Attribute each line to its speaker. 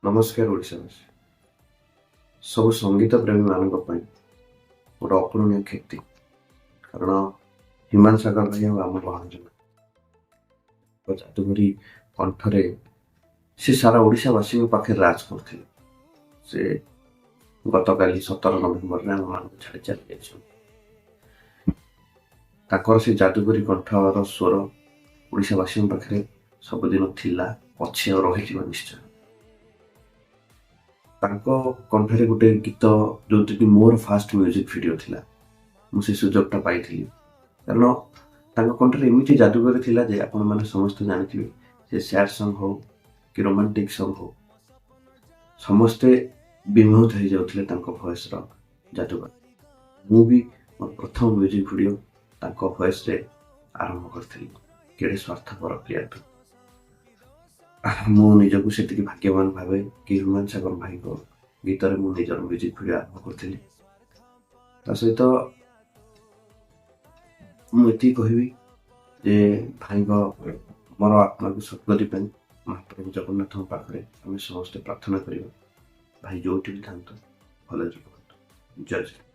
Speaker 1: ନମସ୍କାର ଓଡ଼ିଶାବାସୀ। ସବୁ ସଙ୍ଗୀତ ପ୍ରେମୀମାନଙ୍କ ପାଇଁ ଗୋଟେ ଅପୂରଣୀୟ କ୍ଷତି, କାରଣ ହ୍ୟୁମାନ ସାଗର ଭାଇ ଆଉ ଆମ ଗହଣରେ ଯାଦୁଗରୀ କଣ୍ଠରେ ସେ ସାରା ଓଡ଼ିଶାବାସୀଙ୍କ ପାଖରେ ରାଜ କରୁଥିଲେ। ସେ ଗତକାଲି 17 ନଭେମ୍ବରରେ ଆମମାନଙ୍କୁ ଛାଡ଼ି ଚାଲି ଯାଇଛନ୍ତି। ତାଙ୍କର ସେ ଯାଦୁଗରୀ କଣ୍ଠର ସ୍ୱର ଓଡ଼ିଶାବାସୀଙ୍କ ପାଖରେ ସବୁଦିନ ଥିଲା, ଅଛି ଆଉ ରହିଯିବ ନିଶ୍ଚୟ। ତାଙ୍କ କଣ୍ଠରେ ଗୋଟେ ଗୀତ, ଯୋଉଥିକି ମୋର ଫାଷ୍ଟ ମ୍ୟୁଜିକ୍ ଭିଡ଼ିଓ ଥିଲା, ମୁଁ ସେ ସୁଯୋଗଟା ପାଇଥିଲି, କାରଣ ତାଙ୍କ କଣ୍ଠରେ ଏମିତି ଯାଦୁଗରୀ ଥିଲା ଯେ ଆପଣମାନେ ସମସ୍ତେ ଜାଣିଥିବେ, ସେ ସ୍ୟାଡ୍ ସଙ୍ଗ ହଉ କି ରୋମାଣ୍ଟିକ୍ ସଙ୍ଗ ହଉ, ସମସ୍ତେ ବିମୋହିତ ହେଇଯାଉଥିଲେ ତାଙ୍କ ଭଏସ୍ର ଯାଦୁଗର। ମୁଁ ବି ମୋର ପ୍ରଥମ ମ୍ୟୁଜିକ୍ ଭିଡ଼ିଓ ତାଙ୍କ ଭଏସ୍ରେ ଆରମ୍ଭ କରିଥିଲି, କେଡ଼େ ସ୍ୱାର୍ଥପର ପ୍ରିୟା ତୁ। ମୁଁ ନିଜକୁ ସେତିକି ଭାଗ୍ୟବାନ ଭାବେ କି ହ୍ୟୁମାନ ସାଗର ଭାଇଙ୍କ ଗୀତରେ ମୁଁ ନିଜର ମ୍ୟୁଜିକ୍ ଭିଡ଼ିଓ ଆରମ୍ଭ କରିଥିଲି। ତା ସହିତ ମୁଁ ଏତିକି କହିବି ଯେ ଭାଇଙ୍କ ମୋର ଆତ୍ମାକୁ ସଦ୍ଗତି ପାଇଁ ମହାପ୍ରଭୁ ଜଗନ୍ନାଥଙ୍କ ପାଖରେ ଆମେ ସମସ୍ତେ ପ୍ରାର୍ଥନା କରିବା। ଭାଇ ଯୋଉଠି ବି ଥାନ୍ତୁ, ଭଲରେ ରୁହନ୍ତୁ। ଜୟ ଜଗନ୍ନାଥ।